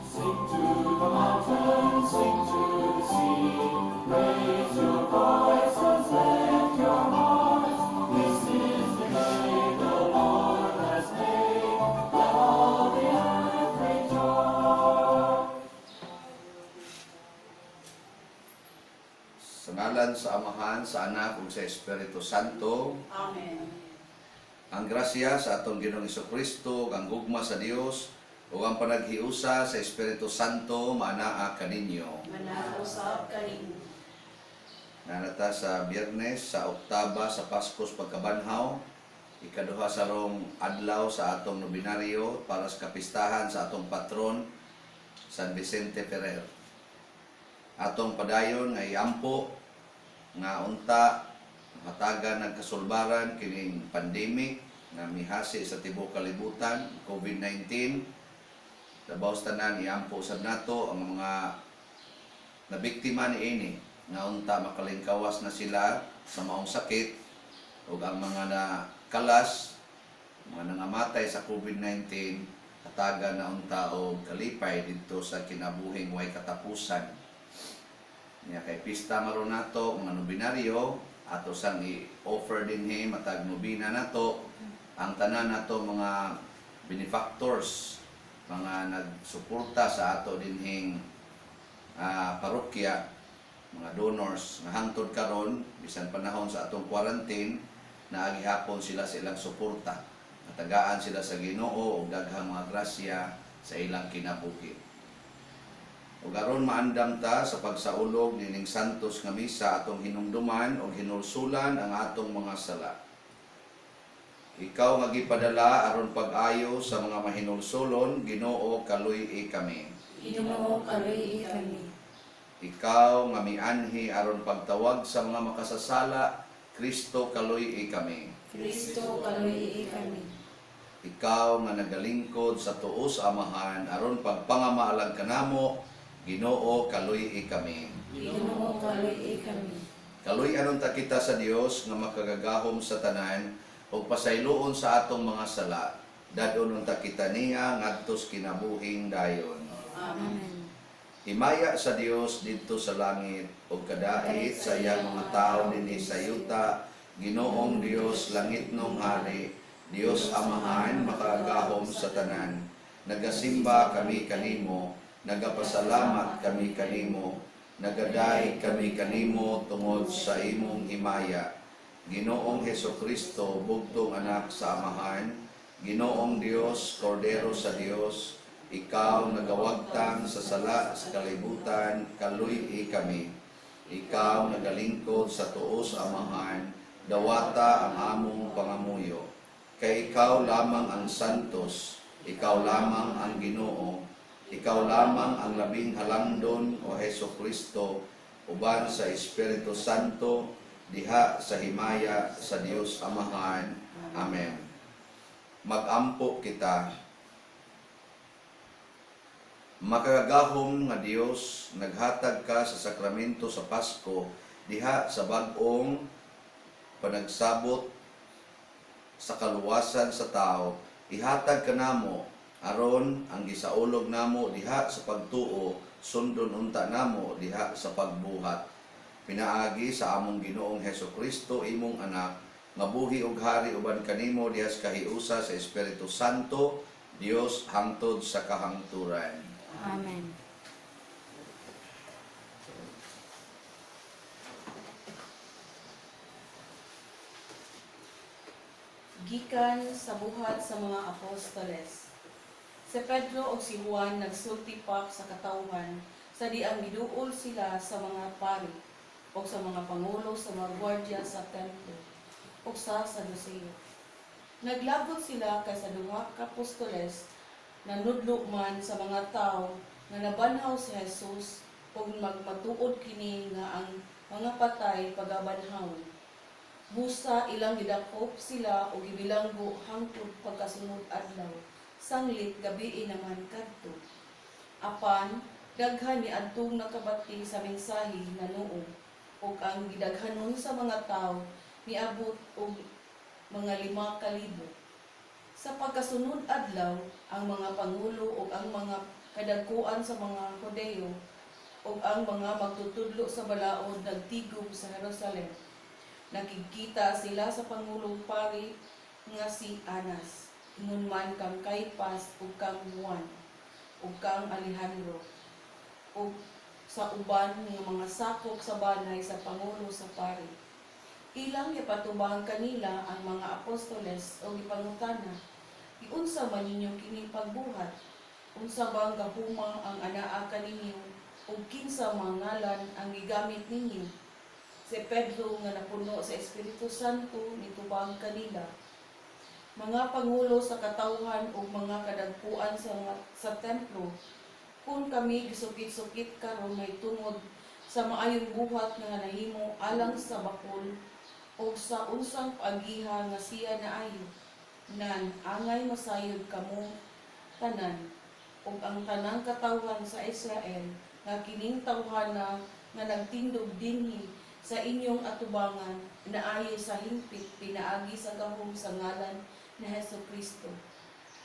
Sing to the mountains, sing to the sea. Raise your voices, lift your hearts. This is the day the Lord has made. Let all the earth rejoice. Sa ngalan sa Amahan, sa Anak ug sa Espiritu Santo. Amen. Ang grasya sa atong Ginoong Kristo, ang gugma sa Dios ug ang panaghiusa sa Espiritu Santo maanaa kaninyo. Manausap kaninyo. Nanata sa Biyernes sa Oktaba sa Paskos pagkabanhaw, ikaduha sa rong adlaw sa atong nobinaryo para sa kapistahan sa atong patron San Vicente Ferrer. Atong padayon nga iampo nga unta hatagan ng kasulbaran kining pandemic nga mihasi sa tibuok kalibutan, COVID-19. Labaw sa tanan, iampo sad nato ang mga nabiktima niini nga unta makalingkawas na sila sa maong sakit ug ang mga nakalas, mga nangamatay sa COVID-19, hatagan na unta og kalipay didto sa kinabuhing way katapusan. Nya kay pista maron nato mga nobinaryo, ato sang i-offer dinhi matag nobina nato ang tanan nato mga benefactors, mga nagsuporta sa ato dinhing parokya, mga donors nga hangtod karon bisan panahon sa atong quarantine, naa gihapon sila sa ilang suporta. Natagaan sila sa Ginoo og daghang mga grasya sa ilang kinabuhi. Ug aron maandam ta sa pagsaulog nining santos nga misa, atong hinumduman og hinulsulan ang atong mga sala. Ikaw nga gipadala aron pag-ayo sa mga mahinulsulon, Ginoo, kaluy-i kami. Ginoo, kaluy-i kami. Ikaw nga mianhi aron pagtawag sa mga makasasala, Kristo, kaluy-i kami. Kristo, kaluy-i kami. Ikaw nga nagalingkod sa tuo sa Amahan aron pagpangamaalag kanamo, Ginoo, kaluy-i kami. Ginoo, kaluy-i kami. Kaluy-anon ta kita sa Dios nga makagagahom sa tanan ug pasayloon sa atong mga sala. Dad-on unta kita niya ngadtos kinabuhing dayon. Amen. Himaya sa Dios didto sa langit ug kadait sa iyang mga tawo dinhi sa yuta. Ginoong Dios, langitnong hari, Dios Amahan makagagahom sa tanan. Nagasimba kami kanimo, nagapasalamat kami kanimo, nagadaig kami kanimo tungod sa imong himaya. Ginoong Heso Kristo, bugtong anak sa Amahan, Ginoong Dios, Kordero sa Dios, ikaw nagawagtang sa sala sa kalibutan, kaluy-i kami. Ikaw nagalingkod sa tuo sa Amahan, dawata ang among pangamuyo. Kay ikaw lamang ang santos, ikaw lamang ang Ginoo, ikaw lamang ang labing halangdon, o Heso Kristo, uban sa Espiritu Santo, diha sa himaya sa Dios Amahan. Amen. Magampo kita. Makagagahom nga Dios, naghatag ka sa sakramento sa Pasko diha sa bag-ong panagsabot sa kaluwasan sa tao. Ihatag kanamo aron ang gisaulog namo diha sa pagtuo sundon unta namo diha sa pagbuhat, pinaagi sa among Ginoong Heso Kristo, imong anak, nga buhi ug hari uban kanimo diha sa kahiusa sa Espiritu Santo, Dios, hangtod sa kahangturan. Amen. Gikan sa Buhat sa mga Apostoles. Si Pedro ug si Juan nagsulti pa sa katawhan sa diang giduol sila sa mga pari ug sa mga pangulo sa mga gwardiya sa templo ug sa Saduceo. Naglagot sila kay sa duha ka apostoles nanudlo man sa mga tawo nga nabanhaw si Jesus ug magmatuod kini nga ang mga patay pagabanhawon. Busa ilang gidakop sila o gibilanggo hangtod pagkasunod adlaw, sanglit gabii naman kadto. Apan daghan ni adtong nakabati sa mensahe nanuo, ug ang gidaghanon sa mga tawo niabot og mga 5,000. Sa pagkasunod adlaw, ang mga pangulo ug ang mga kadagkuan sa mga Hudeyo ug ang mga magtutudlo sa balaod nagtigom sa Jerusalem. Nakigkita sila sa pangulong pari nga si Anas, ingon man kang Caiphas ug kang Juan ug kang Alejandro ug sa uban nga mga sakop sa banay sa pangulo sa pari. Ilang gipatubang kanila ang mga apostoles o gipangutana, "Giunsa man ninyo kini pagbuhat? Unsa bang gahuma ang anaa kaninyo ug kinsa mga ngalan ang gigamit ninyo?" Si Pedro nga napuno sa Espiritu Santo nitubang kanila, "Mga pangulo sa katawhan ug mga kadagkuan sa templo, kung kami gisukit-sukit karon may tungod sa maayong buhat nga nahimo alang sa bakul o sa unsang paagiha nga siya naayo, nan angay masayod kamo tanan ug ang tanang katawhan sa Israel nga kining tawhana nga nagtindog dinhi sa inyong atubangan naayo sa hingpit pinaagi sa gahom sa ngalan ni Hesus Kristo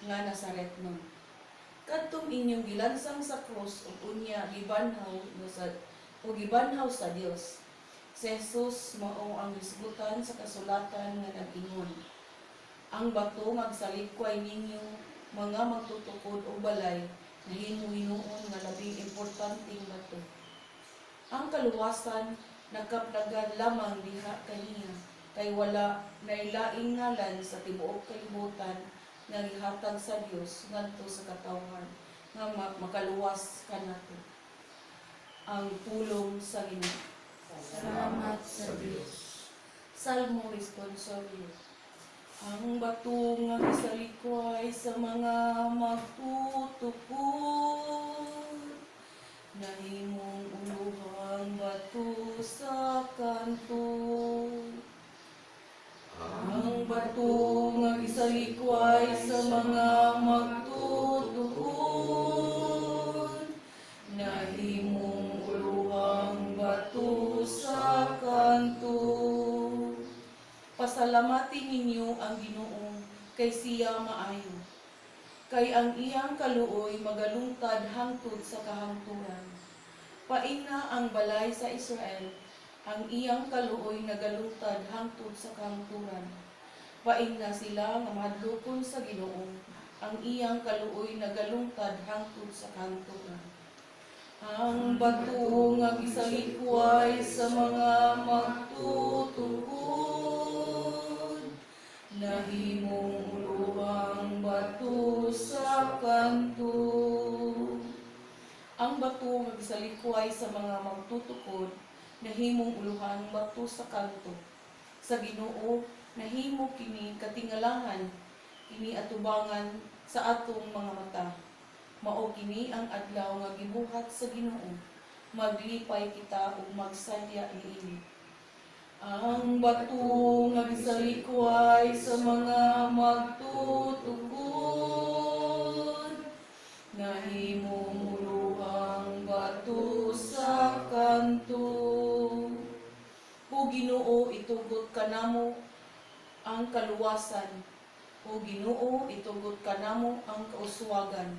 nga Nazaretnon kadtong inyong gilansang sa krus ug unya gibanhaw no sa ug gibanhaw sa Dios. Si Jesus mao ang hisgutan sa kasulatan nga nag-ingon, 'Ang bato nga gisalikway ninyo mga magtutukod og balay nahimo hinuon nga labing importanteng bato.' Ang kaluwasan nagkaplagan lamang diha kaniya, kay wala nay laing ngalan sa tibuok kalibutan nga gihatag sa Dios ngadto sa katawhan nga makaluwas kanato." Ang pulong sa Ginoo. Salamat sa Sa Dios. Dios. Salmo Responsorio. Ang bato nga gisalikway sa mga magtutukod, nahimong uluhang bato sa kanto. Ang bato nga gisalikway sa mga magtutukod, nahimong uluhang bato sa kanto. Pasalamatin ninyo ang Ginoo kay siya maayo. Kay ang iyang kaluoy magalungtad hangtod sa kahangturan. Paingna ang balay sa Israel, ang iyang kaluoy nagalungtad hangtod sa kahangturan. Paingna sila nga mahadlokon sa Ginoo, ang iyang kaluoy nagalungtad hangtod sa kahangturan. Ang bato nga gisalikway sa mga magtutukod, nahimong uluhang bato sa kanto. Ang bato nga gisalikway sa mga magtutukod, nahimong uluhang bato sa kanto. Sa Ginoo nahimo kini katingalahan, kini atubangan sa atong mga mata. Mao kini ang adlaw nga gibuhat sa Ginoo. Maglipay kita ug magsadya niini. Ang bato nga gisalikway sa mga magtutukod, nahimong uluhang bato sa kanto. O Ginoo, itugot kanamo ang kaluwasan. O Ginoo, itugot kanamo ang kauswagan.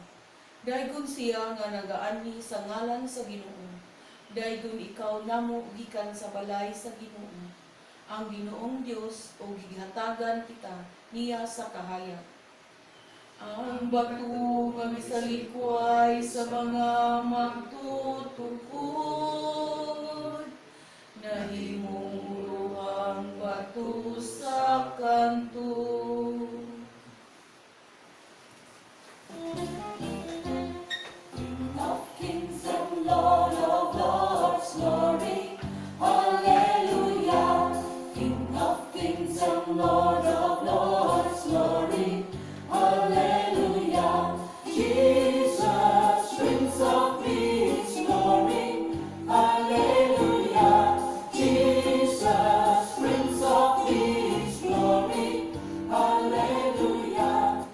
Daygon siya nga nagaanhi sa ngalan sa Ginoo. Daygon ikaw namo gikan sa balay sa Ginoo. Ang Ginoong Dios o gihatagan kita niya sa kahayag. Ang bato nga gisalikway sa mga magtutukod, nahimong uluhang bato sa kanto. King of kings and Lord of lords, glory, hallelujah. King of kings and Lord of lords, glory, hallelujah. Jesus, Prince of Peace, glory, hallelujah. Jesus, Prince of Peace, glory, hallelujah.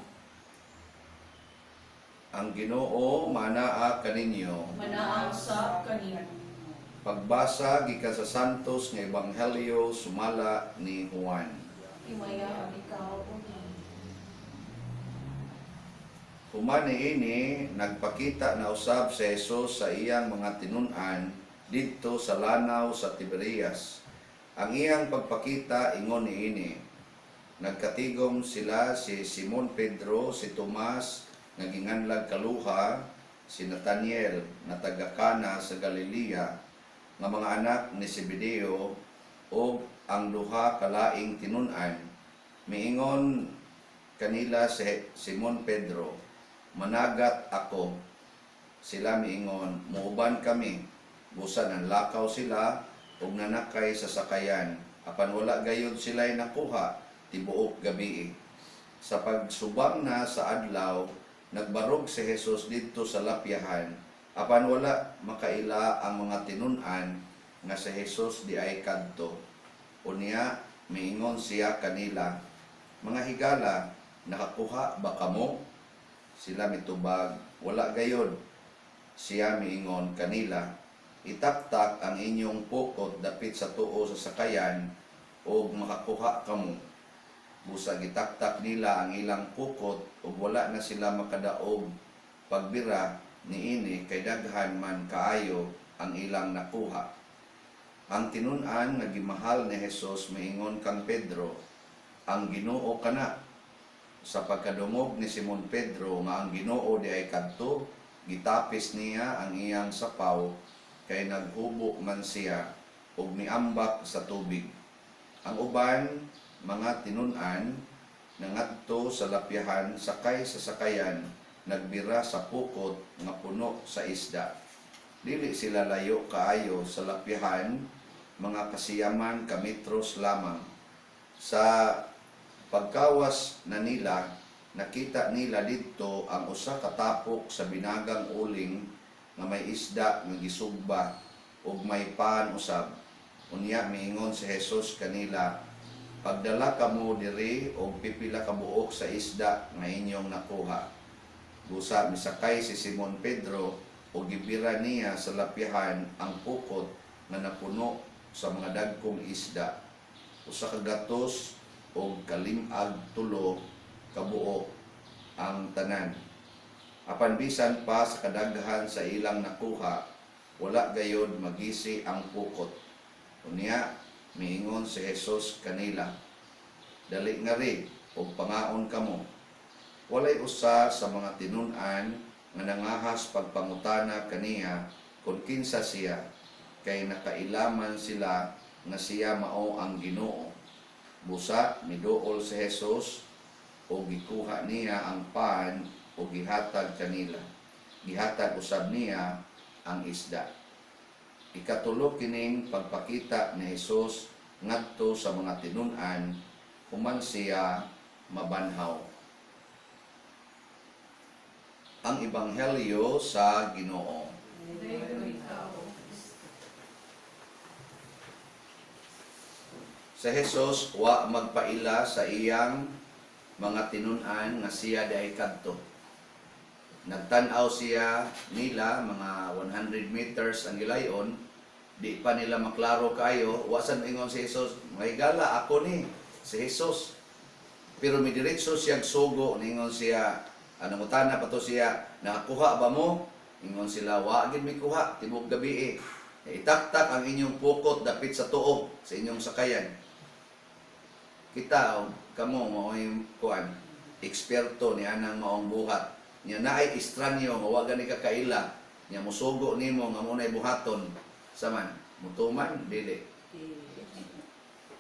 Ang Ginoo manaa kaninyo. Manaang sa kanila. Pagbasa gikan sa Santos nga Ebanghelyo sumala ni Juan. Himaya ang ikaw, O Ginoo. Human niini, nagpakita na usab si Jesus sa iyang mga tinun-an didto sa lanaw sa Tiberias. Ang iyang pagpakita ingon niini. Nagkatigom sila si Simon Pedro, si Tomas nga ginganlag Kaluha, si Nathaniel nga taga Cana sa Galilea, nga mga anak ni Zebedeo, ug ang duha ka laing tinun-an. Miingon kanila si Simon Pedro, "Managat ako." Sila miingon, "Muuban kami." Busa nanlakaw sila ug nanakay sa sakayan, apan wala gayud sila'y nakuha tibuok gabii. Sa pagsubang na sa adlaw, nagbarog si Jesus didto sa lapyahan, apan wala makaila ang mga tinun-an nga si Jesus diay kadto. Unya miingon siya kanila, "Mga higala, nakakuha ba kamo?" Sila mitubag, "Wala gayod." Siya miingon kanila, "Itaktak ang inyong pukot dapit sa tuo sa sakayan ug makakuha kamo." Busa gitaktak nila ang ilang pukot ug wala na sila makadaog pagbira niini kay daghan man kaayo ang ilang nakuha. Ang tinun-an nga gimahal ni Jesus miingon kang Pedro, "Ang Ginoo kana." Sa pagkadungog ni Simon Pedro nga ang Ginoo diay kadto, gitapis niya ang iyang sapaw kay naghubo man siya ug miambak sa tubig. Ang uban mga tinun-an nangadto sa lapyahan sakay sa sakayan, nagbira sa pukot nga puno sa isda. Dili sila layo kaayo sa lapyahan, mga kasiyaman ka metros lamang. Sa pagkawas na nila, nakita nila didto ang usa ka tapok sa binagang uling nga may isda nga gisugba ug may pan usab. Unya miingon si Jesus kanila, "Pagdala kamo diri og pipila ka buok sa isda nga inyong nakuha." Busa misakay si Simon Pedro ug gibira niya sa lapyahan ang pukot nga napuno sa mga dagkong isda, 153 ka buok ang tanan. Apan bisan pa sa kadaghan sa ilang nakuha, wala gayod magisi ang pukot. Unya miingon si Jesus kanila, "Dali ngari ug pangaon kamo." Walay usa sa mga tinun-an nga nangahas pagpangutana kaniya kung kinsa siya, kay nakailaman sila nga siya mao ang Ginoo. Busa miduol si Jesus ug gikuha niya ang pan ug gihatag kanila. Gihatag usab niya ang isda. Ikatulo kining pagpakita ni Jesus ngadto sa mga tinun-an human siya mabanhaw. Ang Ebanghelyo sa Ginoo. Dayon ikaw, O Kristo. Sa Jesus wa magpaila sa iyang mga tinun-an nga siya diay kadto. Nagtan-aw siya nila, mga 100 meters ang gilayon, di pa nila maklaro kayo. Wa sad ingon si Jesus, "Mga higala, ako ni si Jesus." Pero midiretso siyang sugo, ningon siya, nangutana pa to siya, "Nakakuha ba mo?" Ingon sila, "Wa gid mi kuha tibok gabi eh." "Itaktak ang inyong pukot dapit sa tuo sa inyong sakayan." Kita o kamo mao'y kuan, eksperto ni anang maong buhat. Nya naay estranyo nga wa gani ka kaila, nya musugo nimo nga mo nay buhaton, saman mutuman dili?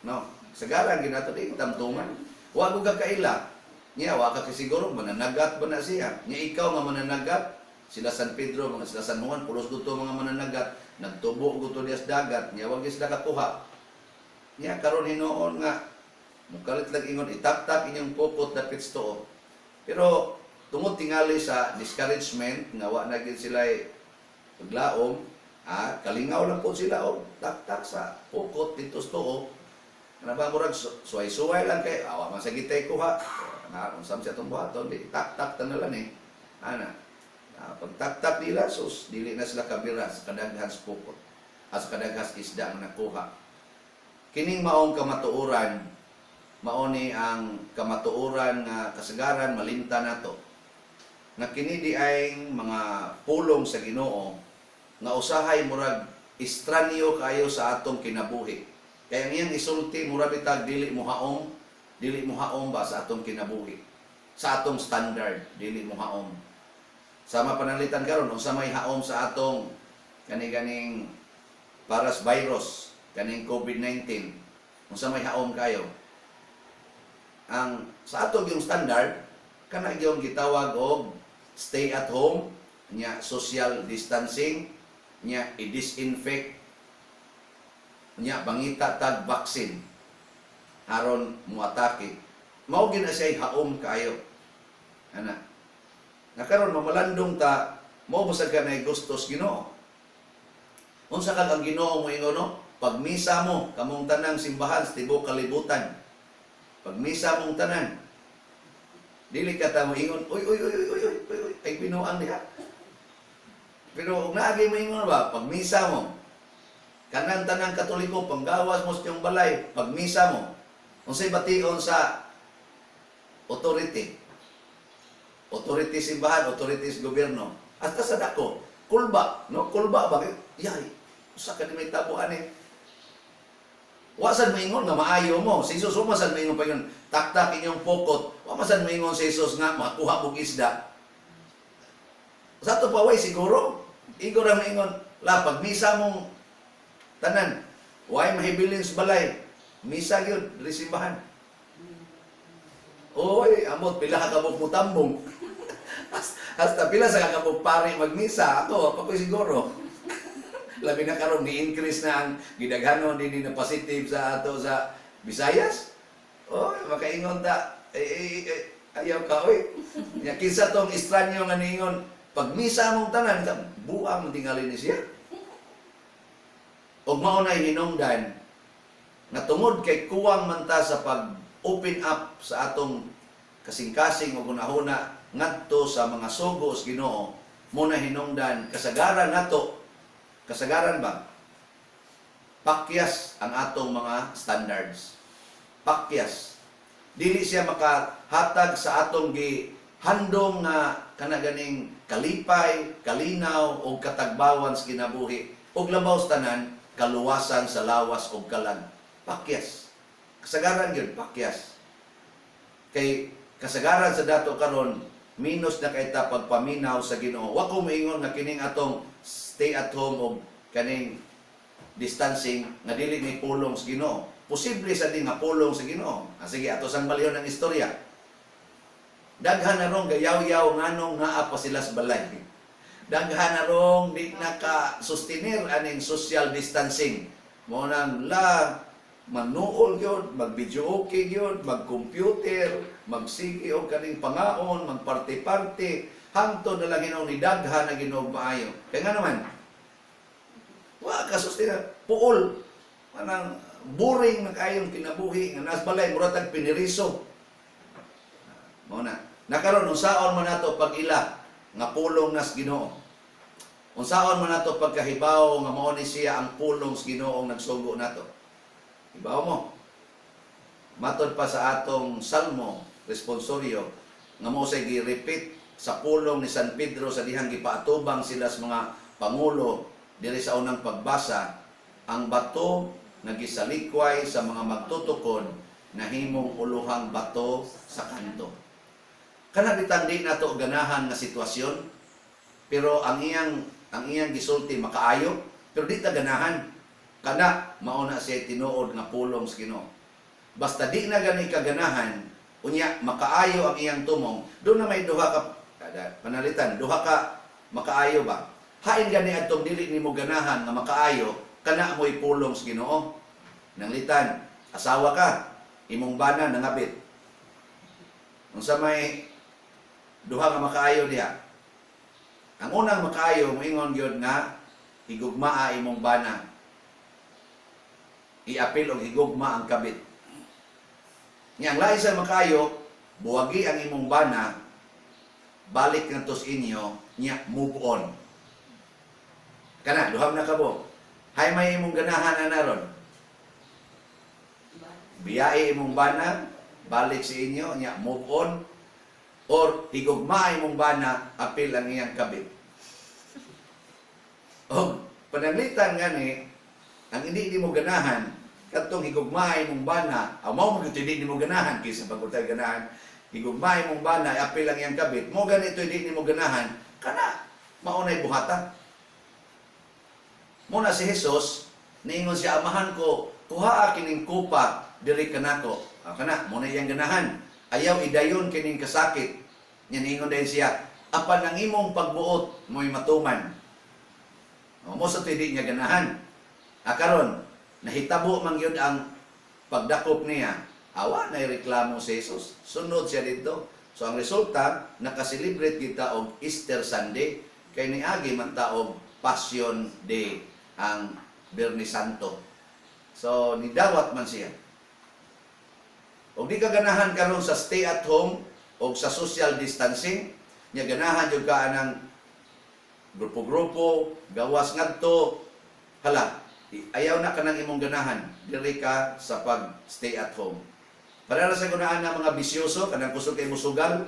No, sagaran ginato di tamtuman. Wa ko ka kaila. Nya wa ka kasiguro mananagat ba na siya. Nya ikaw nga mananagat, sila San Pedro, mga sila San Juan, pulos guto mga mananagat, nagtubo guto diya sa dagat, nya wa gyud sila kakuha. Nya karon hinuon nga mukalit lang ingon, "Itaktak inyong pukot dapit sa tuo." Pero tungod tingali sa discouragement nga wa na gyud sila paglaom, kalingaw lang po sila og taktak sa pukot dito sa tuo. Kana ba murag suway-suway lang kay awa man sa gitay kuha. Na unsam siya tong buhaton, di taktak ta na lang eh. Ana. Pagtaktak nila, sus, dili na sila kabira sa kadaghan sa pukot. At sa kadaghan sa isda nga nakuha. Kining maong kamatuoran, mao ni ang kamatuoran nga kasagaran malimta nato. Nga kini di ay mga pulong sa Ginoo nga usahay murag estranyo kayo sa atong kinabuhi. Kaya ang iyang isulti murag bitag dili mo haom ba sa atong kinabuhi. Sa atong standard, dili mo haom. Sama pananglitan karon, unsa may haom sa atong kani ganing paras virus, kaning COVID-19, unsa may haom kayo? Ang sa atong yung standard, kana yung gitawag og stay at home nya, social distancing nya, i-disinfect nya, pangita tag vaccine aron muatake. Mao gina siya haom kaayo ana. Nakaron mamalandong ta, mao ba ka na gustos Ginoo? Unsa kag ang Ginoo mo ingon, no? Pagmisa mo kamong tanang simbahan sa tibuok kalibutan, pagmisa mong tanan, dili ka ta mo ingon, "Uy, uy, uy, uy, uy, uy, uy, ay binuang diha." Pero kung naagi mo ingon ba, pagmisa mo, kanang tanang Katoliko, panggawas mo sa inyong balay, pagmisa mo, unsay bation sa authority? Authority simbahan, authority sa gobyerno. Hasta sa dako, kulba, no? Kulba ba? Yay, usa ka ni may tabuan eh. Wa sad moingon nga maayo mo. Si Jesus, wa man sad moingon pa yun. "Taktak inyong pukot." Wa man sad moingon si Jesus nga makuha og isda. Sa ato pa way siguro. Igo ra moingon, la pag misa mong tanan, way mahibilin sa balay. Misa gyud diri simbahan. Oy, amot pila ka kabuk mo tambong. Hasta pila sa kakabuk pare magmisa, ako pa ko siguro. Labi na karon ni-increase na ang gidaghanon dinhi na positive sa ato sa Visayas. Oh, makaingon ta, eh, eh, eh, ayaw ka oy. Nya kinsa tong estranyo nga niingon, pag misa mong tanan, ta, buang tingali ni siya. Og mao nay hinungdan nga tungod kay kuwang man ta sa pag open up sa atong kasing-kasing o hunahuna ngadto sa mga sugo sa Ginoo, mo na hinungdan kasagaran nato, kasagaran ba, pakyas ang atong mga standards, pakyas. Dili siya makahatag sa atong gihandom nga kana ganing kalipay, kalinaw og katagbawan sa kinabuhi ug labaw sa tanan, kaluwasan sa lawas ug kalag. Pakyas kasagaran gyud, pakyas kay kasagaran sa dato karon, minus na kay ta pagpaminaw sa Ginoo. Wa ko moingon nga kining atong stay at home og kaning distancing nga dili ni pulong sa Ginoo. Posible sa din nga pulong sa Ginoo. Ah, sige, ato sang balihon ang istorya. Daghan na rong gayaw-yaw nganong naa pa sila sa balay. Daghan na rong di naka sustenir aning social distancing. Mo nang la manuol gyud, mag-video okay gyud, mag-computer, magsige og kaning pangaon, magparty-party, hangtod na lang Ginoo ni daghan na Ginoo maayo. Kaya nga naman, wa ka sustenir, puol. Manang boring na kayong kinabuhi nga nas balay mura tag piniriso. Mao na. Nakaron, unsaon man nato pag-ila nga pulong nas Ginoo? Unsaon man nato pagkahibaw nga mao ni siya ang pulong sa Ginoo nagsugo nato? Hibaw mo. Matod pa sa atong salmo, responsorio, nga mao say gi-repeat sa pulong ni San Pedro sa dihang gipaatubang sila sa mga pangulo diri sa unang pagbasa, ang bato nga gisalikway sa mga magtutukod nahimong uluhang bato sa kanto. Kana bitang di nato ganahan nga sitwasyon, pero ang iyang gisulti makaayo, pero di ta ganahan. Kana mao na siya tinuod nga pulong sa Ginoo. Basta di na gani kaganahan, unya makaayo ang iyang tumong, doon na may duha ka panalitan, duha ka makaayo ba? Hain gani adtong dili nimo ganahan nga makaayo, kana mo'y pulong sa Ginoo. Nanglitan, asawa ka, imong bana nangabit. Unsa may duha nga makaayo diha? Ang unang makaayo, moingon gyud nga higugmaa imong bana. Iapil og higugma ang kabit. Nya ang lain sa makaayo, buwagi ang imong bana, balik ngadto sa inyo, nya move on. Kana duha na kabo. Hay may imong ganahan na ron. Biyae imong bana, balik sa inyo, nya move on. Or higugmaay mong bana apil ang iyang kabit. Og pananglitan gani ang hindi nimo ganahan kadtong higugmaay mong bana, aw mao man gyud hindi nimo ganahan kaysa pagutay ganahan, higugmaay mong bana apil ang iyang kabit, mo ganito hindi nimo ganahan kana mao nay buhata. Muna si Jesus, niingon siya, "Amahan ko, kuhaa kining kupa diri kanako." Ah, kana mo na iyang ganahan. Ayaw idayon kining kasakit. Nya niingon din siya, "Apan ang imong pagbuot mo'y matuman." O, mo sa hindi niya ganahan. Ah, karon, nahitabo man gyud ang pagdakop niya. Awa na reklamo si Jesus. Sunod siya dito. So ang resulta, nakaselebrate kita og Easter Sunday kay niagi man ta og Passion Day ang Biyernes Santo. So nidawat man siya. Og di ka ganahan karon sa stay at home o sa social distancing, nya ganahan jud ka anang grupo-grupo, gawas ngadto, hala, ayaw na kanang imong ganahan, diri ka sa pag stay at home. Para ra sa gunaan ng mga bisyoso, kanang kusog kay musugal,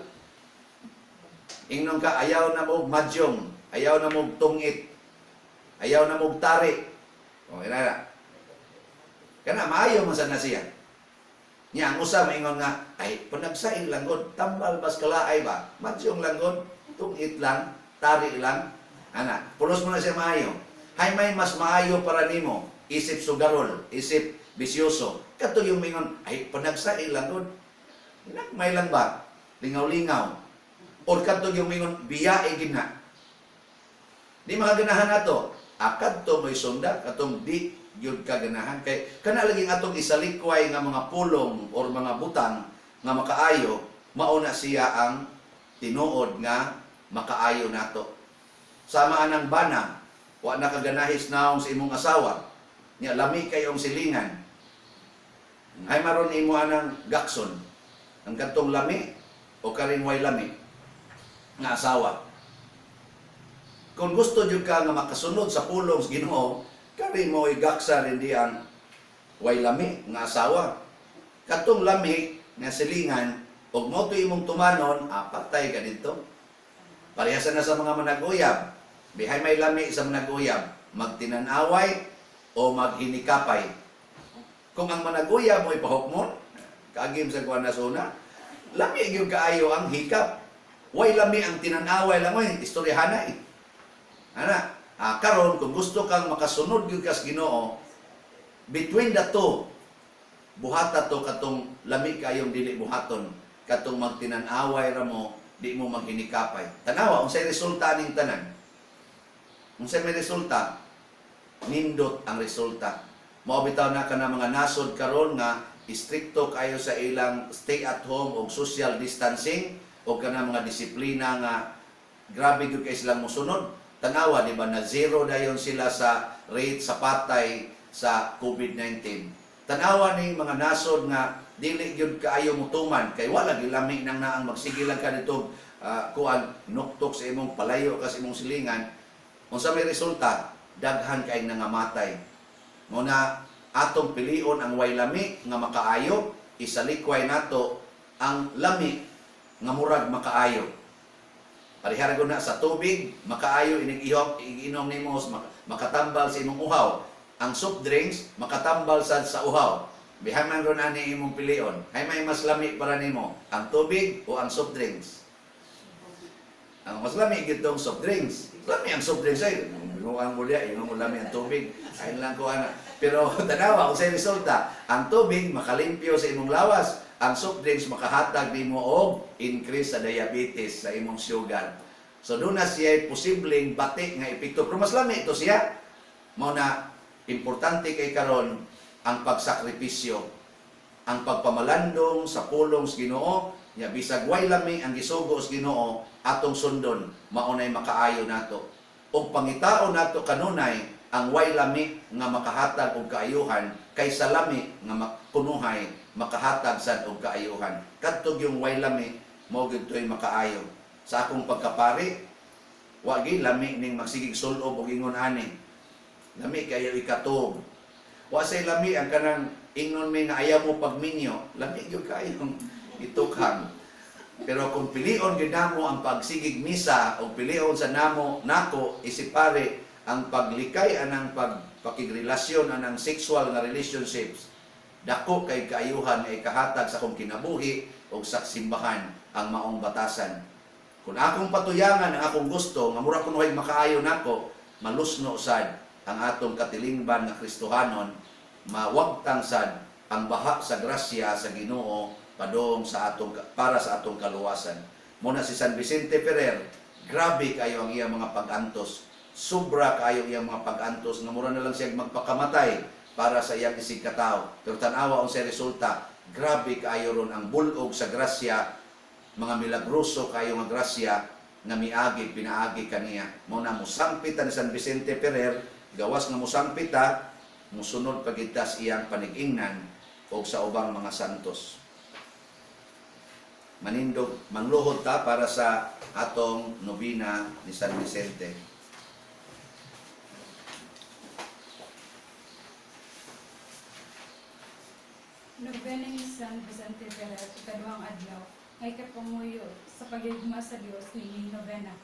ingnon ka, ayaw na mo mahjong, ayaw na mo tungit, ayaw na mo tari. O, ina na. Kana, maayo man sad na siya. Nya, ang usa maingon nga, "Ay, panagsaing lang gud, tambal bas kalaay ba? Mahjong lang gud, tungit lang, tari lang." Ana, pulos mo na siya maayo. Hay may mas maayo para nimo, isip sugarol, isip bisyoso. Kato yung mingon, "Ay, panagsaing lang gud. May lang ba? Lingaw-lingaw." Or kadto yung mingon, "Biyae gina. Di makaganahan nato." Akad to mo'y sunda, katong di gyud kaganahan. Kay kana lagi atong isalikway nga mga pulong or mga butang nga makaayo, mauna siya ang tinuod nga makaayo nato. Sama anang bana, wa na kaganahis naong sa imong asawa. Nya lami kayong silingan. Ay maron imo anang gakson. Ang kadtong lami o karing way lami nga asawa. Kung gusto jud ka nga makasunod sa pulong sa Ginoo, kari mo igaksa rin di ang way lami nga asawa. Kadtong lami nga silingan, og mo to imong tumanon, patay ka dito. Parehasa na sa mga manag-uyab. Bihay may lami sa manag-uyab, magtinanaway o maghinikapay. Kung ang manag-uyab mo ipahukmon, kaagim sa kuan na suna, lami gyud kaayo ang hikap. Way lami ang tinanaway lang oy, istoryahana eh. Ana, karon kung gusto kang makasunod gyud kas Ginoo, between the two, buhata to katong lami kayong dili buhaton, katong magtinan-away ra mo, di mo maghinikapay. Tanawa unsay resulta ning tanan? Unsay may resulta? Nindot ang resulta. Mao bitaw na kana mga nasod karon nga istrikto kayo sa ilang stay at home o social distancing o kana mga disiplina nga grabe gyud kay silang mosunod. Tanawa, di ba, na zero dayon sila sa rate sa patay sa COVID-19. Tanawa ning mga nasod nga dili gyud kaayo mutuman kay wala gyud lami nang naang magsige lang ka dito, kuan nuktok sa imong palayo ka sa imong silingan. Unsa may resulta? Daghan kay nangamatay. Mo na atong pilion ang way lami nga makaayo, isalikway nato ang lami nga murag makaayo. Parehara na sa tubig, makaayo inig ihok, inom nimo makatambal sa imong uhaw. Ang soft drinks makatambal sad sa uhaw. Bihan man ron ani imong pilion. Hay may mas lami para nimo, ang tubig o ang soft drinks? Ang mas lami gyud tong soft drinks. Lami ang soft drinks ay binuang mo diya, ingon mo lami ang tubig. Ayun lang ko ana. Pero tanawa kung sa resulta, ang tubig makalimpyo sa imong lawas, ang soft drinks makahatag nimo og increase sa diabetes sa imong sugar. So doon na siya posibleng bati nga epekto. Pero mas lami ito siya. Mao na importante kay karon ang pagsakripisyo, ang pagpamalandong sa pulong sa Ginoo, nya bisag way lami ang gisugo sa Ginoo, atong sundon, mao nay makaayo nato. Ug pangitaon nato kanunay ang way lami nga makahatag og kaayuhan kaysa lami nga kunuhay makahatag sad og kaayuhan. Kadto yung way lami mao gyud to'y makaayo. Sa akong pagkapari, wa gyud lami ning magsigig sulob og ingon ani. Lami kayo ikatog. Wa say lami ang kanang ingon mi nga ayaw mo pagminyo, lami gyud kayong itukhang. Pero kung pilion gid namo ang pagsigig misa o pilion sa namo nako isipare ang paglikay anang pagpakigrelasyon anang sexual nga relationships, dako kay kaayuhan nga ikahatag sa akong kinabuhi o sa simbahan ang maong batasan. Kung akong patuyangan ang akong gusto nga mura kunohay makaayo nako, malusno sad ang atong katilingban nga Kristohanon, mawagtang sad ang baha sa grasya sa Ginoo padung sa atong para sa atong kaluwasan. Muna si San Vicente Ferrer, grabe kayo ang iyang mga pag-antos. Sobra kayo iyang mga pag-antos nga mura na lang siya magpakamatay para sa iyang isig katawo. Pero tan-awa unsay resulta, grabe kaayo ron ang bulog sa grasya, mga milagroso kayo nga grasya nga miagi pinaagi kaniya. Mao na musangpit ta ni San Vicente Ferrer, gawas nga musangpit ta, musunod pagid ta sa iyang panigingnan og sa ubang mga santos. Manindog, mangluhod ta para sa atong nobina ni San Vicente. Nobena ni San Vicente Ferrer, ikaduhang adlaw, ngay kapamuyo sa paghigugma sa Dios niining nobena.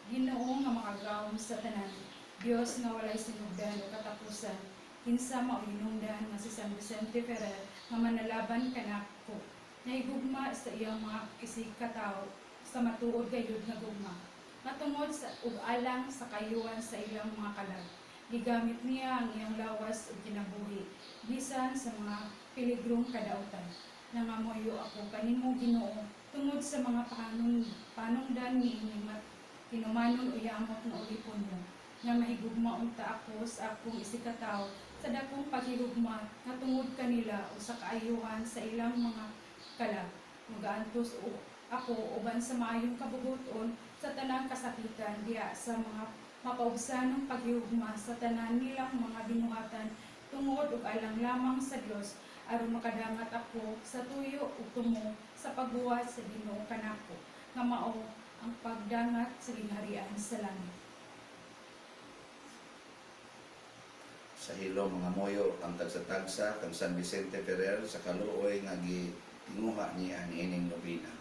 Ginoo nga makagagahom sa tanan, Dios nga walay sinugdan o katapusan, kinsa mao hinungdan nga si San Vicente Ferrer nga manalaban kanako, nahigugma sa iyang mga isigkatawo sa matuod gayud nga gugma, matungod sa ug alang sa kayuan sa ilang mga kalag. Gigamit niya ang iyang lawas ug kinabuhi bisan sa mga piligrong kadautan. Nangamuyo ako kanimo, Ginoo, tungod sa mga panungdan niining tinumanon o yamot nga ulipon mo, nga mahigugma unta ako sa akong isigkatawo sa dakong paghigugma nga tungod kanila o sa kaayuhan sa ilang mga kalag. Magaantos o ako uban sa maayong kabubut-on sa tanang kasakitan diha sa mga mapaubsanong paghigugma sa tanan nilang mga binuhatan tungod ug alang lamang sa Dios, aron makadangat ako sa tuyo ug tumo sa pagbuhat sa Ginoo kanako, nga mao ang pagdangat sa gingharian sa langit. Sa hilom mga moyo ang tagsa-tagsa kang San Vicente Ferrer sa kaluoy nga gitinguha niya niining nobina.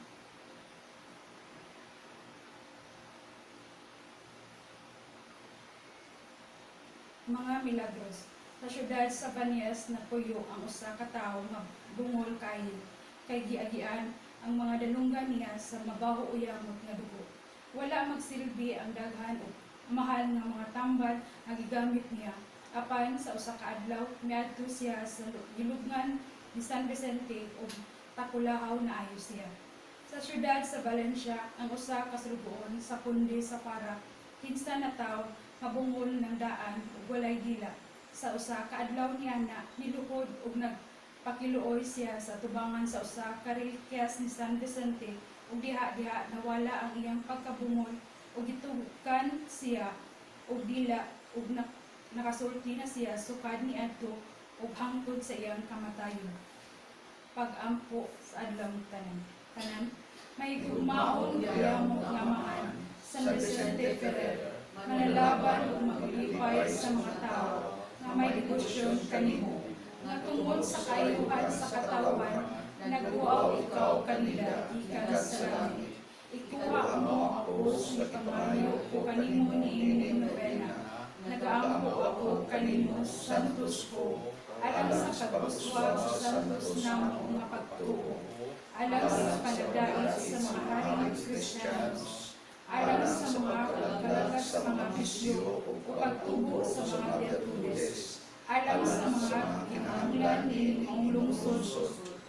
Mga milagros. Sa syudad sa Banias napuyo ang usa ka tawo nga bungol kaayo, kay giagian ang mga dalunggan niya sa mabaho o yamot nga dugo. Wala magsilbi ang daghan og mahal nga mga tambal nga gigamit niya. Apan sa usa ka adlaw miadto siya sa gilubngan ni San Vicente ug takulahaw naayo siya. Sa syudad sa Valencia, ang usa ka sulugoon sa kundi sa Para, kinsa nataw nga bungol ng daan ug walay dila. Sa usa ka adlaw niana, niluhod ug nagpakiluoy siya sa tubangan sa usa ka relikyas ni San Vicente ug diha-diha nawala ang iyang pagkabungol ug gitukan siya og dila ug nakasulti na siya sukad niadto ug hangtod sa iyang kamatayon. Pag-ampo sa adlawng tanan. Tanan, mahigugmaon nga yamot nga Amahan, San Vicente Ferrer, manalaban ug maglipay sa mga tawo nga may debosyon kanimo, nga tungod sa kaayuhan sa katawhan, naghuaw ikaw kanila gikan sa langit. Ikuha mo ako sa ipangayo ko kanimo niining nobena. Nagaampo ako kanimo, Santos ko, alang sa pag-uswag sa santos namo nga pagtuo, alang sa panagdait sa mga haring Kristiyanos, alang sa mga pagkalagas sa mga bisyo o pagtubo sa mga birtudes, alang sa mga kinahanglan niining maong lungsod,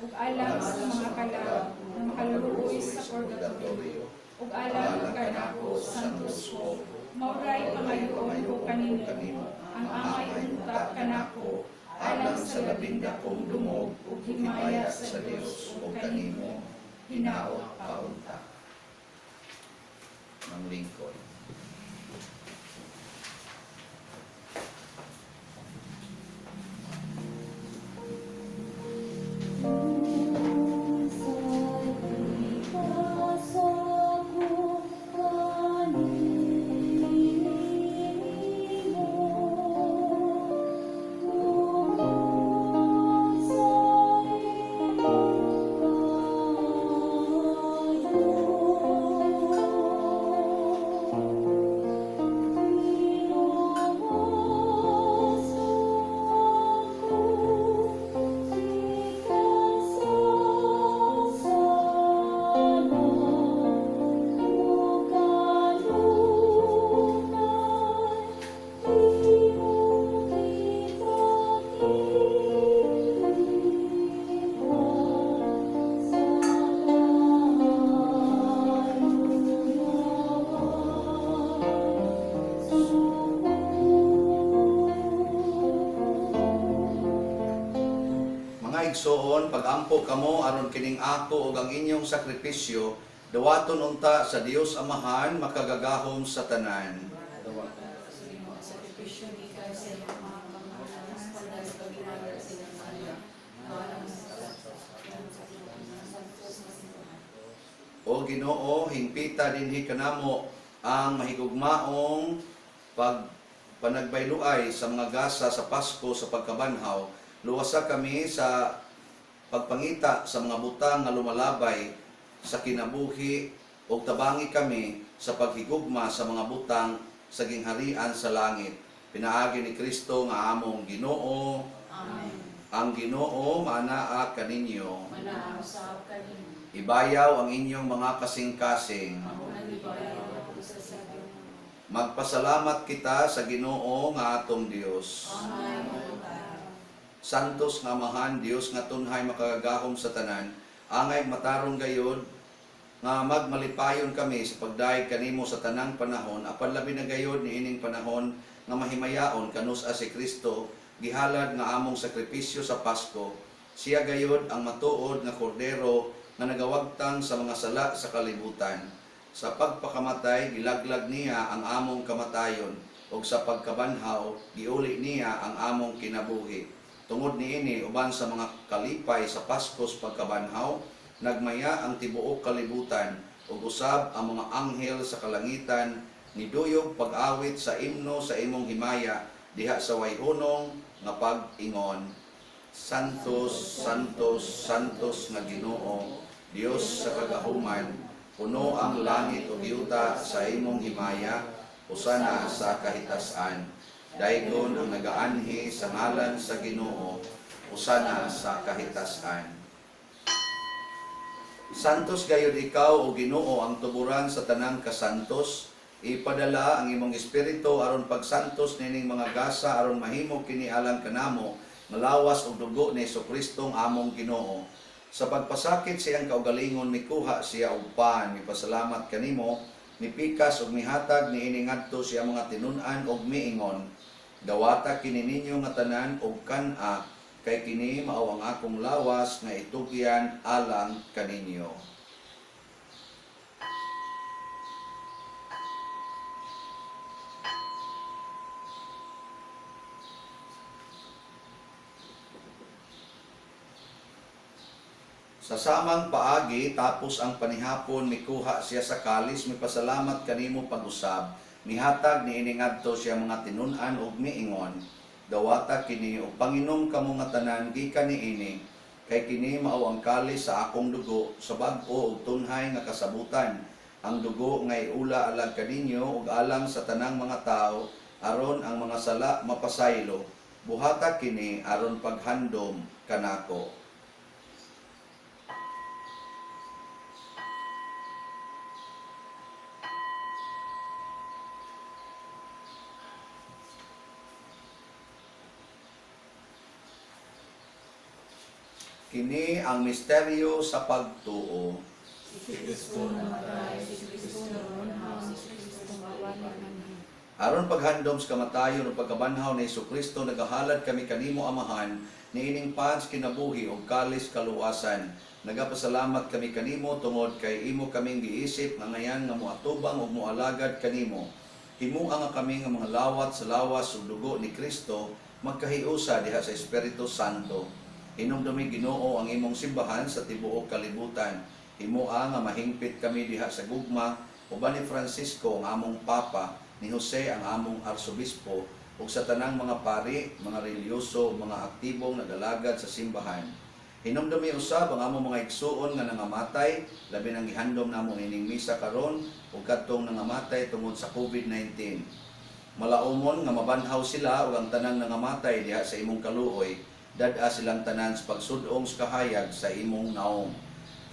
ug alang sa mga kalag nga makaluoy sa purgatorio, ug alang kanako, Santos ko, mauray pangayoon ko kanimo, ang angay unta kanako, alang sa labing dakong dungog ug himaya sa Dios ug kanimo, hinaot paunta. Manglingkod. Mga igsoon, pagampo kamo aron kining ako ug ang inyong sakripisyo dawaton unta sa Dios Amahan makagagahom sa tanan. Sakripisyo gikan sa iyang mga kamahalan, panday sa paginawal sa iyang anak, alang sa santos na simbahan. O Ginoo, hingpita dinhi kanamo ang mahigugmaong pag panagbayluay sa mga gasa sa Pasko sa pagkabanhaw. Luwasa kami sa pagpangita sa mga butang nga lumalabay sa kinabuhi ug tabangi kami sa paghigugma sa mga butang sa gingharian sa langit. Pinaagi ni Kristo nga among Ginoo. Amen. Ang Ginoo maanaa kaninyo. Manaam sa kanin. Ibayaw ang inyong mga kasing-kasing. Nalibayaw ako sa sabi. Magpasalamat kita sa Ginoo nga atong Dios. Amen. Santos nga Amahan, Dios nga tunhay makagagahom sa tanan, angay matarong gayod nga magmalipayon kami sa pagdayeg kanimo sa tanang panahon, apan labi na gayod niining panahon nga mahimayaon kanus-a si Kristo gihalad nga among sakripisyo sa Pasko. Siya gayod ang matuod nga kordero nga nagawagtang sa mga sala sa kalibutan. Sa pagpakamatay gilaglag niya ang among kamatayon ug sa pagkabanhaw giuli niya ang among kinabuhi. Tungod niini uban sa mga kalipay sa Pasko sa pagkabanhaw, nagmaya ang tibuok kalibutan ug usab ang mga anghel sa kalangitan niduyog pag-awit sa imno sa imong himaya diha sa wayhunong nga pag-ingon. Santos, Santos, Santos nga Ginoo, Dios sa kagahuman, puno ang langit ug yuta sa imong himaya, usana sa kahitasan. Daygon ang nagaanhi sa ngalan sa Ginoo, usana sa kahitasan. Santos gayud ikaw o Ginoo ang tuburan sa tanang kasantos. Ipadala ang imong espiritu aron pagsantos nining mga gasa aron mahimo kini alang kanamo nga lawas ug dugo ni Hesus among Ginoo. Sa pagpasakit sa iyang kaugalingon mikuha siya og pan, mipasalamat kanimo, mipikas ug mihatag niini ngadto sa iyang mga tinun-an ug miingon. Dawata kini ninyo nga tanan og kan-a kay kini mao ang akong lawas nga itugyan alang kaninyo. Sa samang paagi, tapos ang panihapon, mikuha siya sa kalis, mipasalamat kanimo pag-usab, mihatag niini ngadto siya mga tinun-an ug miingon. Dawata kini ug panginom kamo nga tanan gikan niini, kay kini mao ang kalis sa akong dugo sa bag-o ug tunhay nga kasabutan. Ang dugo nga iula alang kaninyo ug alang sa tanang mga tawo aron ang mga sala mapasaylo. Buhata kini aron paghandom kanako. Kini ang misteryo sa pagtuo. Si Kristo namatay, si Kristo nabanhaw, si Kristo mawalan. Aron paghandom sa kamatayon ug pagkabanhaw ni Kristo, nagahalad kami kanimo Amahan niining pans kinabuhi ug kalis kaluwasan. Nagapasalamat kami kanimo tungod kay imo kaming giisip nga ngayan nga moatubang ug moalagad kanimo. Himua nga kami nga mga lawat sa lawas ug dugo ni Kristo magkahiusa diha sa Espiritu Santo. Hinumdumi Ginoo ang imong simbahan sa tibuok kalibutan. Himua nga mahingpit kami diha sa gugma uban ni Francisco ang among Papa, ni Jose ang among Arsobispo, ug sa tanang mga pari, mga relihiyoso, ug mga aktibong nagalagad sa simbahan. Hinumdumi usab ang among mga igsuon nga nangamatay, labi nang gihandom namo ining misa karon ug kadtong nangamatay tungod sa COVID-19. Malaumon nga mabanhaw sila ug ang tanang nangamatay diha sa imong kaluoy, dad-a silang tanan sa pagsud-ong sa kahayag sa imong naong.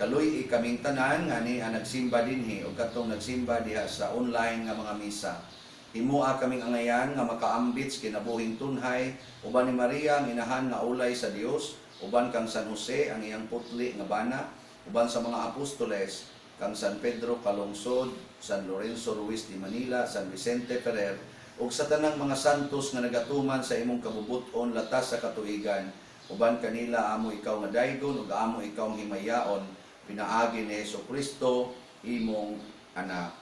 Kaluy-i kaming tanan nga ni ang nagsimba dinhi ug kadtong nagsimba diha sa online nga mga misa. Himua kaming angayan nga makaambit sa kinabuhing tunhay uban ni Maria ang inahan nga ulay sa Dios, uban kang San Jose ang iyang putli nga bana, uban sa mga apostoles kang San Pedro Calungsod, San Lorenzo Ruiz de Manila, San Vicente Ferrer, ug sa tanang mga santos nga nagatuman sa imong kabubut-on latas sa katuigan. Uban kanila amo ikaw nga daygon ug amo ikaw ang himayaon pinaagi ni Hesukristo imong anak.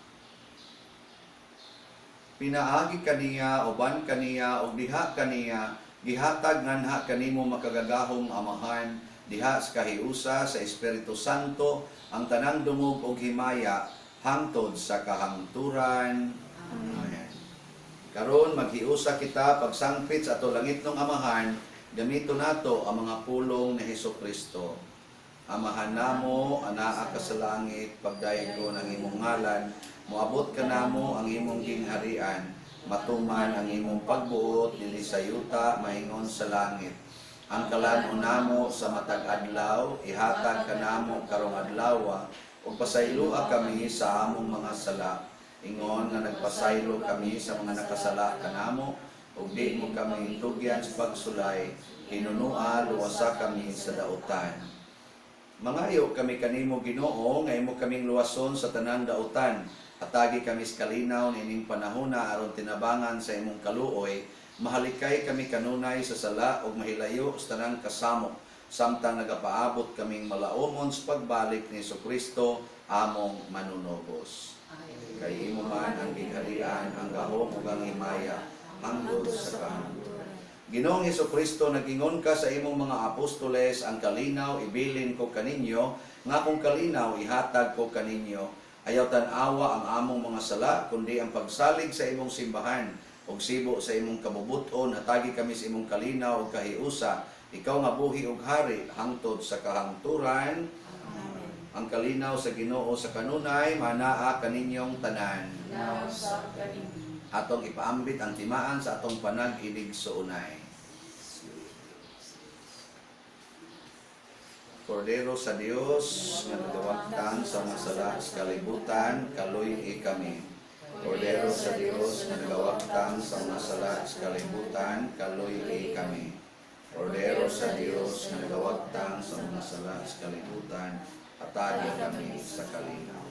Pinaagi kaniya, uban kaniya, ug diha kaniya, gihatag nganha kanimo makagagahom Amahan, diha sa kahiusa sa Espiritu Santo, ang tanang dungog ug himaya hangtod sa kahangturan. Amen. Karon maghiusa kita pagsangpit sa ato langitnong Amahan, gamito nato ang mga pulong ni Hesukristo. Amahan namo, anaa ka sa langit, pagdaygo ng imong ngalan, moabot ka namo ang imong gingharian, matuman ang imong pagbuot dinhi sa yuta maingon sa langit. Ang kalan-on namo sa matag adlaw, ihatag kanamo karong adlaw, ug pasayloa kami sa among mga sala, ingon nga nagpasaylo kami sa mga nakasala kanamo, ug di mo kami tugyan sa pagsulay, hinunua luwasa kami sa dautan. Mangayo kami kanimo Ginoo nga imo kaming luwason sa tanang dautan. Atagi kami sa kalinaw niining panahona aron tinabangan sa imong kaluoy. Mahalikay kami kanunay sa sala ug mahilayo sa tanang kasamok samtang nagapaabot kaming malaumon sa pagbalik ni Kristo among manunobos. Kay imo man ang gingharian, ang gahom ug ang himaya hangtod sa kahangturan. Ginoong Hesukristo, nag-ingon ka sa imong mga apostoles, ang kalinaw ibilin ko kaninyo, nga akong kalinaw ihatag ko kaninyo. Ayaw tan-awa ang among mga sala, kundi ang pagsalig sa imong simbahan, ug sibo sa imong kabubuton, hatagi kami sa imong kalinaw ug kahiusa. Ikaw nga buhi ug hari, hangtod sa kahangturan. Amen. Ang kalinaw sa Ginoo sa kanunay, manaa kaninyong tanan. Now sa kanini. Atong ipaambit ang timaan sa atong panag-inig suunay. Kordero sa Dios nga nagawagtang sa mga sala sa kalibutan, kaluy-i kami. Kordero sa Dios nga nagawagtang sa mga sala sa kalibutan, kaluy-i kami. Kordero sa Dios nga nagawagtang sa mga sala sa kalibutan, atagi kami sa kalinaw.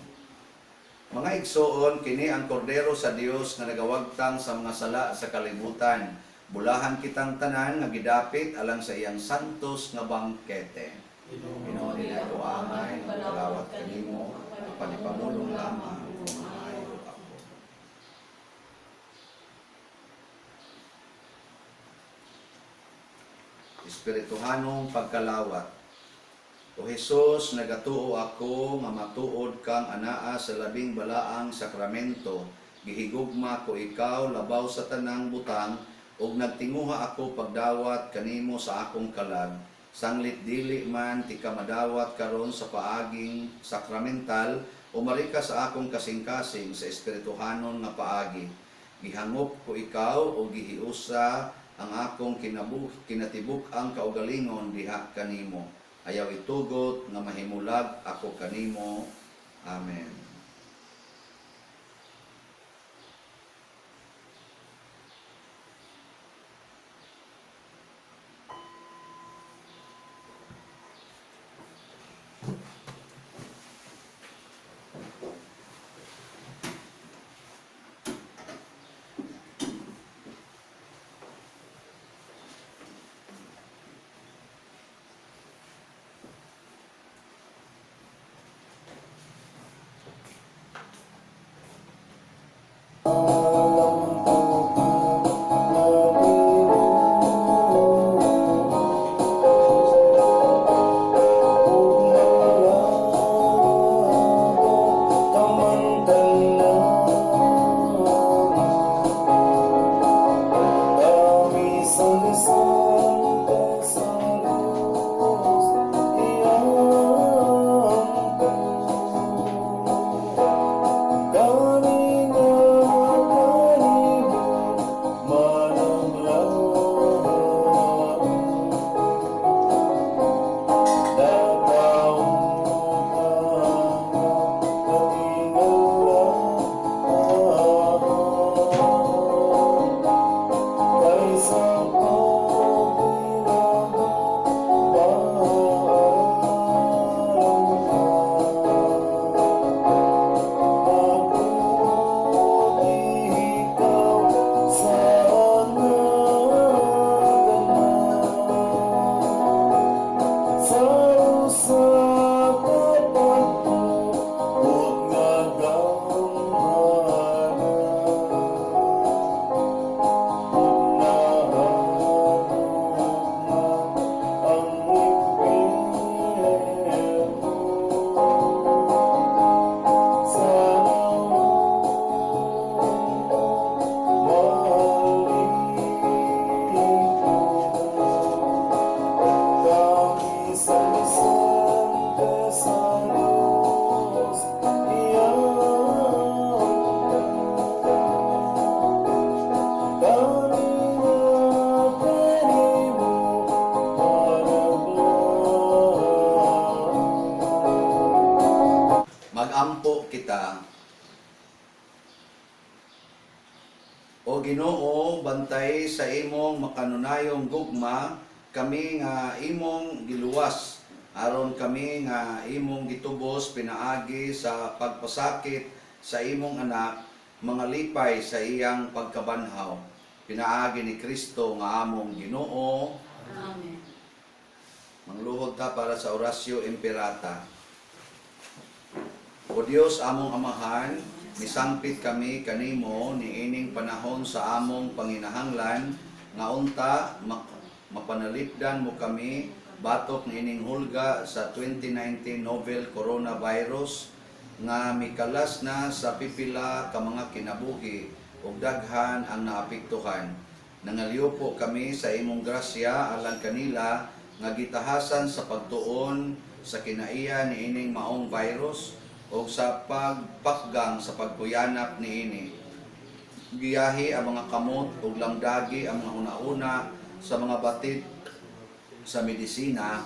Mga igsoon, kini ang kordero sa Dios nga nagawagtang sa mga sala sa kalibutan. Bulahan kitang tanan nga gidapit alang sa iyang santos nga bangkete. Ginoo nila ko angay, kalawat kanimo, apan ipamulong lamang kung maayo ako. Espirituhanong pagkalawat. O Hesus, nagatuo ako nga matuod kang anaa sa labing balaang sakramento. Gihigugma ko ikaw labaw sa tanang butang ug nagtinguha ako pagdawat kanimo sa akong kalag. Sanglit dili man ti ka madawat karon sa paaging sakramental, umari ka sa akong kasing-kasing sa espirituhanon nga paagi. Gihangop ko ikaw o gihiusa ang akong kinatibuk ang kaugalingon diha kanimo. Ayaw itugot nga mahimulag ako kanimo. Amen. O Ginoo, bantay sa imong makanunayong gugma kami nga imong giluwas aron kami nga imong gitubos pinaagi sa pagpasakit sa imong anak mangalipay sa iyang pagkabanhaw pinaagi ni Kristo nga among Ginoo. Amen. Mangluhod ta para sa Oratio Imperata. O Dios among Amahan, misangpit kami kanimo niining panahon sa among panginahanglan nga unta mapanalipdan mo kami batok niining hulga sa 2019 novel coronavirus nga mikalas na sa pipila ka mga kinabuhi ug daghan ang naapektuhan. Nangalyupo kami sa imong grasya alang kanila nga gitahasan sa pagtuon sa kinaiya niining maong virus o sa pagpakgang sa pagkuyanap niini. Giyahi ang mga kamot ug lamdagi ang mga una-una sa mga batid sa medisina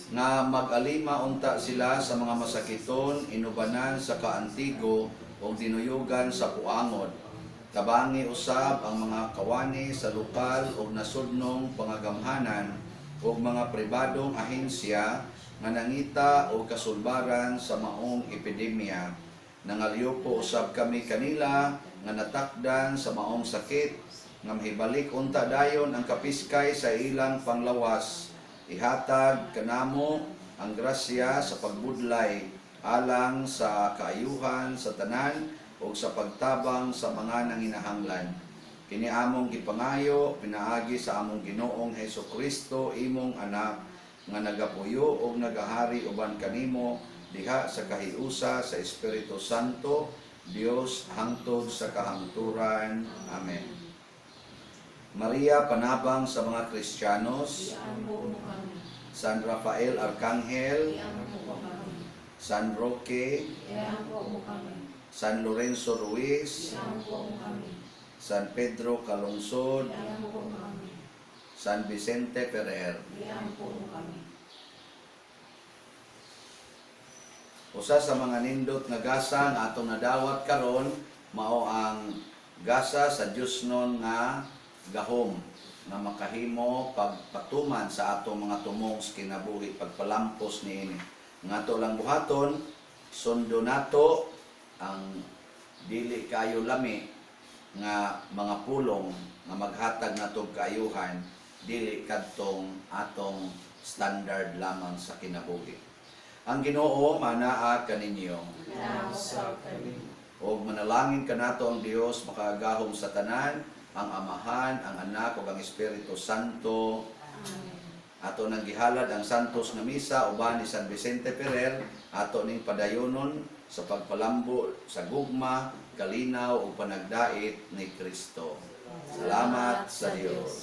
nga mag-alima unta sila sa mga masakiton, inubanan sa kaantigo o dinuyugan sa puangod. Tabangi usab ang mga kawani sa lokal o nasudnong pangagamhanan o mga pribadong ahensya nga nangita og kasulbaran sa maong epidemya. Nangalyupo usab kami kanila nga natakdan sa maong sakit nga mahibalik unta dayon ang kapiskay sa ilang panglawas. Ihatag kanamo ang grasya sa pagbudlay alang sa kaayuhan sa tanan ug sa pagtabang sa mga nanginahanglan. Kini among gipangayo pinaagi sa among Ginoong Hesus Kristo, imong anak, nga nagapuyo ug nagahari uban kanimo diha sa kahiusa sa Espiritu Santo, Dios, hangtod sa kahangturan. Amen. Maria, panabang sa mga Kristiyanos. Iambo mo kami. San Rafael Arcangel, Iambo mo kami. San Roque, Iambo mo kami. San Lorenzo Ruiz, Iambo mo kami. San Pedro Calungsod, Iambo mo kami. San Vicente Ferrer. Iambo mo kami. Usa sa mga nindot nga gasa nga atong nadawat karon mao ang gasa sa Diosnon nga gahom nga makahimo pagpatuman sa atong mga tumong sa kinabuhi, pagpalampos niini. Nga ato lang buhaton, sundo nato ang dili kayo lami nga mga pulong nga maghatag natog kaayuhan, dili kadtong atong standard lamang sa kinabuhi. Ang Ginoo manaa kaninyo. Sa kami. Og manalangin kanato ang Dios makagagahom sa tanan, ang Amahan, ang Anak ug ang Espiritu Santo. Amen. Ato nang gihalad ang santos nga misa uban ni San Vicente Ferrer, ato ning padayonon sa pagpalambo sa gugma, kalinaw ug panagdait ni Kristo. Salamat sa Dios.